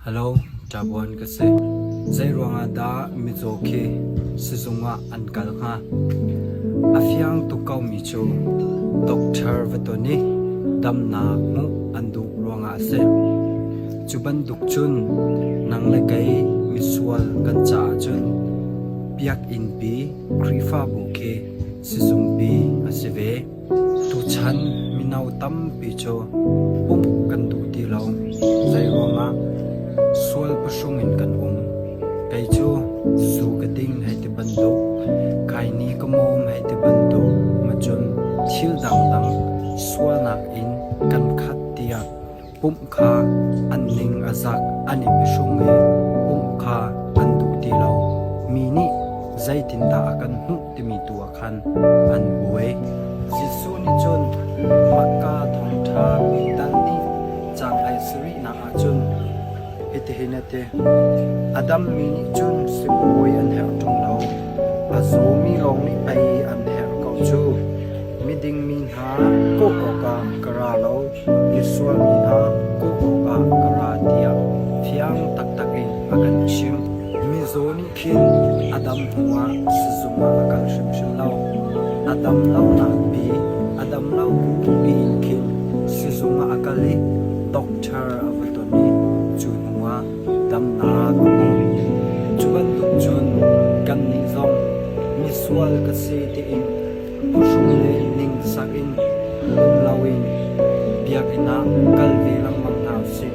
Hello, ṭabuan ka si. Zeiruangah dah mizaw khi sizung ah an kal hnga? A fiang tuk komi cu doctor va ton i damnak hmuh an duh ruangah a si. Cu bantuk cun nang le kei misual kan caah cun biakinnpi Khrihfabu khi sizungpi a si ve. Tuchan mino tampi cu pumh kan duh ti lo. Zeiruangah sual pahrung in kan um. Kei cu zu ka ding hei ti bantuk, kaini ka mawm hei ti bantuk, macun thil dangdang sualnak in kan khat tiah Pumh kha an ning a zak, an i biahrung i pumh kha an duh ti lo. Mi nih zeitindah a kan hmuh timi tu ah khan an buai. Jesuh nih cun Makka thawngṭha dal nih caang hlei sarihnak ah cun hitihin a ti: A dammi nih cun sibawi an herh ṭung lo, a zawmi lawng nih pei an herh ko cu. Miding mi hna kawh awkah ka ra lo, misual mi hna kawh awkah ka ra tiah fiang taktak in a kan chimh. Mizaw nih khin a dam hnuah sizung ah a kal hrimhrim lo. A dam lonak pi, a dam lo bu in khin sizung ah a kal i doctor a va ton i cu hnuah damnak a hmu. Cu bantuk cun kannih zong misual ka si tiin Phuhrung le ningzak in um loin biakinn ah kal ve lengmang hna usih,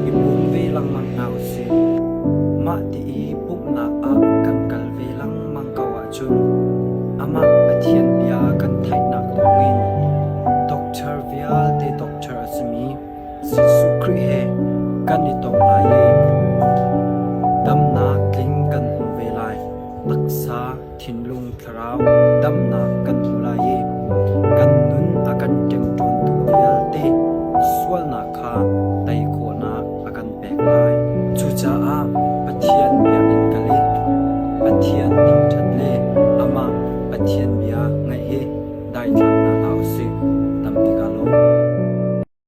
i pum ve lengmang hna usih. Mah ti i pumhnak ah kan kal ve lengmang ko ahcun amah Pathian bia kan theihnak thawngin doctor vialte doctor a simi Jesuh Khrih he kan i tong lai i damnak tling kan hmu ve lai. Taksa thinlung thlarau damnak kan hmu lai i kan nun a kan ṭemṭawntu vialte sualnak kha tei.